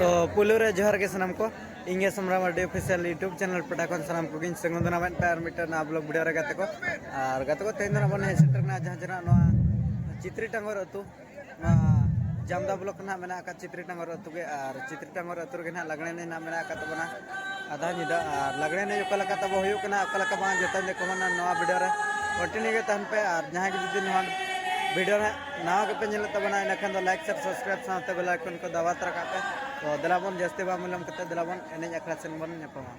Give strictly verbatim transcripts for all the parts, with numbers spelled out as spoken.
ᱛᱚ ᱯᱩᱭᱞᱩ ᱨᱮ ᱡᱚᱦᱟᱨ ᱜᱮ ᱥᱟᱱᱟᱢ ᱠᱚ᱾ ᱤᱧ ᱜᱮ ᱥᱚᱢᱨᱟ ᱢᱟᱨᱰᱤ ᱚᱯᱷᱤᱥᱤᱭᱟᱞ YouTube ᱪᱮᱱᱮᱞ ᱯᱟᱦᱴᱟ ᱠᱷᱚᱱ ᱥᱟᱱᱟᱢ ᱠᱚᱜᱮᱧ ᱥᱟᱹᱜᱩᱱ ᱫᱟᱨᱟᱢᱮᱫ ᱯᱮ ᱟᱨ ᱢᱤᱫᱴᱮᱱ ᱱᱟᱣᱟ ᱵᱞᱚᱜ ᱵᱷᱤᱰᱤᱭᱳ ᱨᱮ ᱜᱟᱛᱮ ᱠᱚ᱾ ᱟᱨ ᱜᱟᱛᱮ ᱠᱚ, ᱛᱮᱦᱮᱧ ᱫᱚ ᱱᱟᱜ ᱵᱚᱱ ᱦᱮᱡ ᱥᱮᱴᱮᱨ ᱠᱟᱱᱟ ᱡᱟᱦᱟᱸ ᱡᱮ ᱱᱟᱜ ᱱᱚᱣᱟ ᱪᱤᱛᱨᱤ ᱴᱟᱸᱜᱚᱨ ᱟᱹᱛᱩ, ᱱᱚᱣᱟ ᱡᱟᱢᱫᱟ ᱵᱞᱚᱠ ᱨᱮ ᱱᱟᱜ ᱢᱮᱱᱟᱜ ᱟᱠᱟᱫ ᱪᱤᱛᱨᱤ ᱴᱟᱸᱜᱚᱨ ᱟᱹᱛᱩ ᱜᱮ᱾ ᱟᱨ ᱪᱤᱛᱨᱤ ᱴᱟᱸᱜᱚᱨ ᱟᱹᱛᱩ ᱨᱮᱜᱮ ᱱᱟᱜ ᱞᱟᱜᱽᱬᱮ ᱮᱱᱮᱡ ᱱᱟᱜ ᱢᱮᱱᱟᱜ ᱟᱠᱟᱫ ᱛᱟᱵᱚᱱᱟ ᱟᱫᱷᱟ ᱧᱤᱫᱟᱹ᱾ ᱟᱨ ᱞᱟᱜᱽᱬᱮ ᱮᱱᱮᱡ ᱚᱠᱟ ᱞᱮᱠᱟ ᱛᱟᱵᱚ ᱦᱩᱭᱩᱜ ᱠᱟᱱᱟ, ᱚᱠᱟ ᱞᱮᱠᱟ ᱵᱟᱝ, ᱡᱚᱛᱚᱧ ᱞᱟᱹᱭ ᱠᱚᱢᱟ ᱱᱚᱣᱟ ᱵᱷᱤᱰᱤᱭᱳ ᱨᱮ ᱠᱚᱱᱴᱤᱱᱤᱭᱩ ᱜᱮ ᱛᱟᱦᱮᱱ ᱯᱮ᱾ ᱟᱨ ᱡᱟᱦᱟᱸᱭ ᱜᱮ ᱡᱩᱫᱤ ᱱᱚᱣᱟ ᱵᱷᱤᱰᱤᱭᱳ ᱨᱮ ᱱᱟᱣᱟ ᱜᱮᱯᱮ ᱧᱮᱞᱮᱫ ᱛᱟᱵᱚᱱᱟ, ᱤᱱᱟᱹᱠᱷᱟᱱ ᱫᱚ ᱞᱟᱭᱤᱠ, ᱥᱮᱭᱟᱨ, ᱥᱟᱵᱥᱠᱨᱟᱭᱤᱵ ᱥᱟᱶᱛᱮ ᱵᱮᱞ ᱟᱭᱠᱚᱱ ᱠᱚ ᱫᱟᱵᱟᱣ ᱛᱚᱨᱟ ᱠᱟᱜ ᱯᱮ᱾ ᱛᱚ ᱫᱮᱞᱟ ᱵᱚᱱ ᱡᱟᱹᱥᱛᱤ ᱵᱟᱝ ᱵᱤᱞᱚᱢ ᱠᱟᱛᱮ ᱫᱮᱞᱟ ᱵᱚᱱ ᱮᱱᱮᱡ ᱟᱠᱷᱲᱟ ᱥᱮᱱ ᱵᱚᱱ ᱧᱟᱯᱟᱢᱟ᱾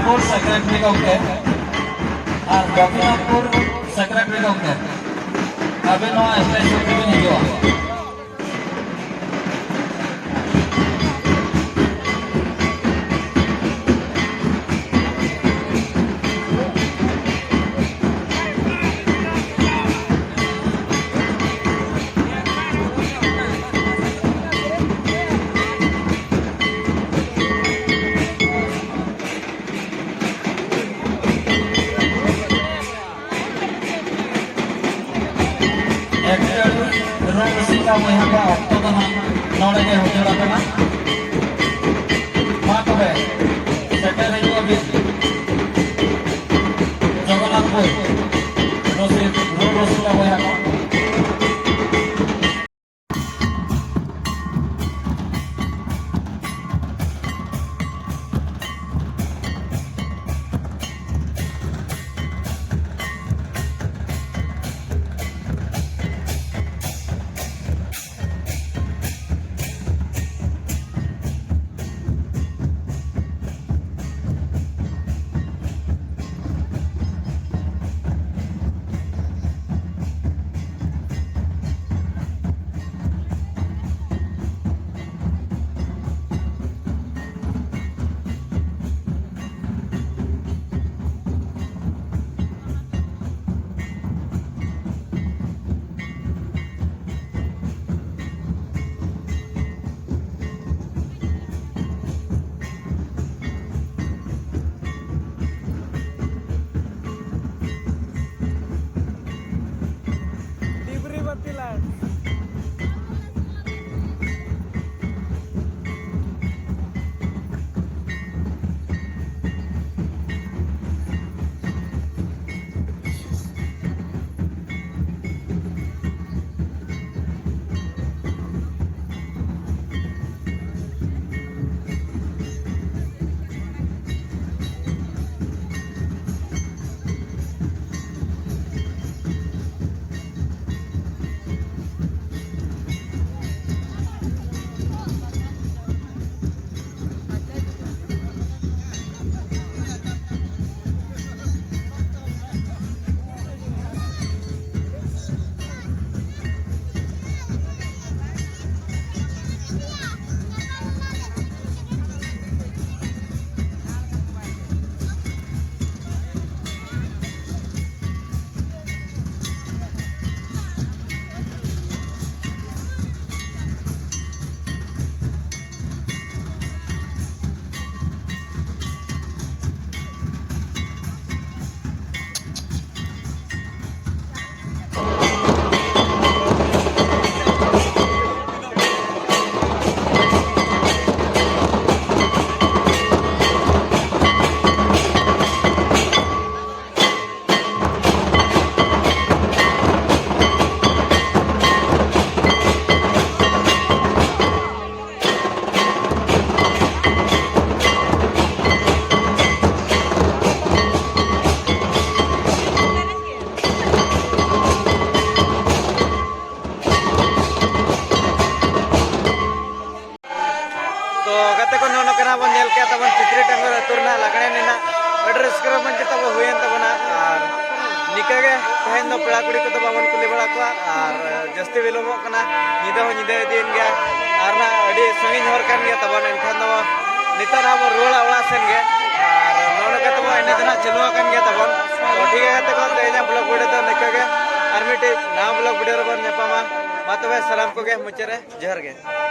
ᱯᱩᱨ ᱥᱮᱠᱨᱮᱴᱟᱨᱤ ᱜᱚᱢᱠᱮ ᱟᱨ ᱜᱳᱯᱤᱱᱟᱛᱷᱯᱩᱨ ᱥᱮᱠᱨᱮᱴᱟᱨᱤ ᱜᱚᱢᱠᱮ, ᱟᱵᱮᱱ ᱱᱚᱣᱟ ᱥᱴᱮᱡ ᱥᱩᱨ ᱛᱮᱵᱮᱱ ᱦᱤᱡᱩᱜᱼᱟ᱾ ᱮᱠᱪᱩᱭᱮᱞᱤ, ᱨᱩ ᱨᱩᱥᱤᱠᱟ ᱵᱚᱭᱦᱟ ᱠᱚᱣᱟᱜ ᱚᱠᱛᱚ ᱫᱚ ᱱᱟᱜ ᱱᱚᱰᱮ ᱜᱮ ᱩᱡᱟᱹᱲ ᱟᱠᱟᱱᱟ᱾ ᱢᱟ ᱛᱚᱵᱮ, ᱥᱮᱴᱮᱨ ᱦᱤᱡᱩᱜ ᱟᱹᱵᱤᱱ ᱡᱚᱜᱚᱱᱱᱟᱛᱷᱯᱩᱨ ᱨᱩᱥᱤ-, ᱨᱩ ᱨᱩᱥᱤᱠᱟ ᱵᱚᱭᱦᱟ ᱠᱚ᱾ ᱱᱚᱜᱼᱚ ᱱᱚᱝᱠᱟ ᱵᱚᱱ ᱧᱮᱞ ᱠᱮᱜᱼᱟ ᱛᱟᱵᱚᱱ ᱪᱤᱛᱨᱤ ᱴᱟᱺᱜᱚᱨ ᱟᱹᱛᱩ ᱨᱮᱱᱟᱜ ᱞᱟᱜᱽᱬᱮ ᱮᱱᱮᱡ ᱟᱹᱰᱤ ᱨᱟᱹᱥᱠᱟᱹ ᱨᱚᱢᱚᱡᱽ ᱜᱮ ᱛᱟᱵᱚ ᱦᱩᱭᱮᱱ ᱛᱟᱵᱚᱱᱟ᱾ ᱟᱨ ᱱᱤᱠᱟᱹ ᱜᱮ ᱛᱮᱦᱮᱧ ᱫᱚ ᱯᱮᱲᱟ ᱠᱩᱲᱤ ᱠᱚᱫᱚ ᱵᱟᱵᱚᱱ ᱠᱩᱞᱤ ᱵᱟᱲᱟ ᱠᱚᱣᱟ, ᱟᱨ ᱡᱟᱹᱥᱛᱤ ᱵᱤᱞᱚᱢᱚᱜ ᱠᱟᱱᱟ, ᱧᱤᱫᱟᱹ ᱦᱚᱸ ᱧᱤᱫᱟᱹ ᱤᱫᱤᱭᱮᱱ ᱜᱮᱭᱟ, ᱟᱨ ᱱᱟᱜ ᱟᱹᱰᱤ ᱥᱟᱺᱜᱤᱧ ᱦᱚᱨ ᱠᱟᱱ ᱜᱮᱭᱟ ᱛᱟᱵᱚᱱ᱾ ᱮᱱᱠᱷᱟᱱ ᱫᱚ ᱱᱤᱛᱚᱜ ᱱᱟᱜ ᱵᱚᱱ ᱨᱩᱣᱟᱹᱲᱟ ᱚᱲᱟᱜ ᱥᱮᱱ ᱜᱮ, ᱟᱨ ᱱᱚᱜᱼᱚ ᱱᱚᱝᱠᱟ ᱛᱟᱵᱚ ᱮᱱᱮᱡ ᱫᱚ ᱱᱟᱜ ᱪᱟᱹᱞᱩ ᱟᱠᱟᱱ ᱜᱮᱭᱟ ᱛᱟᱵᱚᱱ᱾ ᱛᱚ ᱴᱷᱤᱠ ᱜᱮᱭᱟ ᱜᱟᱛᱮ ᱠᱚ, ᱛᱮᱦᱮᱧᱟᱜ vlog video ᱫᱚ ᱱᱤᱠᱟᱹ ᱜᱮ, ᱟᱨ ᱢᱤᱫᱴᱤᱡ ᱱᱟᱣᱟ vlog video ᱨᱮᱵᱚᱱ ᱧᱟᱯᱟᱢᱟ᱾ ᱢᱟ ᱛᱚᱵᱮ ᱥᱟᱱᱟᱢ ᱠᱚᱜᱮ ᱢᱩᱪᱟᱹᱫ ᱨᱮ ᱡᱚᱦᱟᱨ ᱜᱮ᱾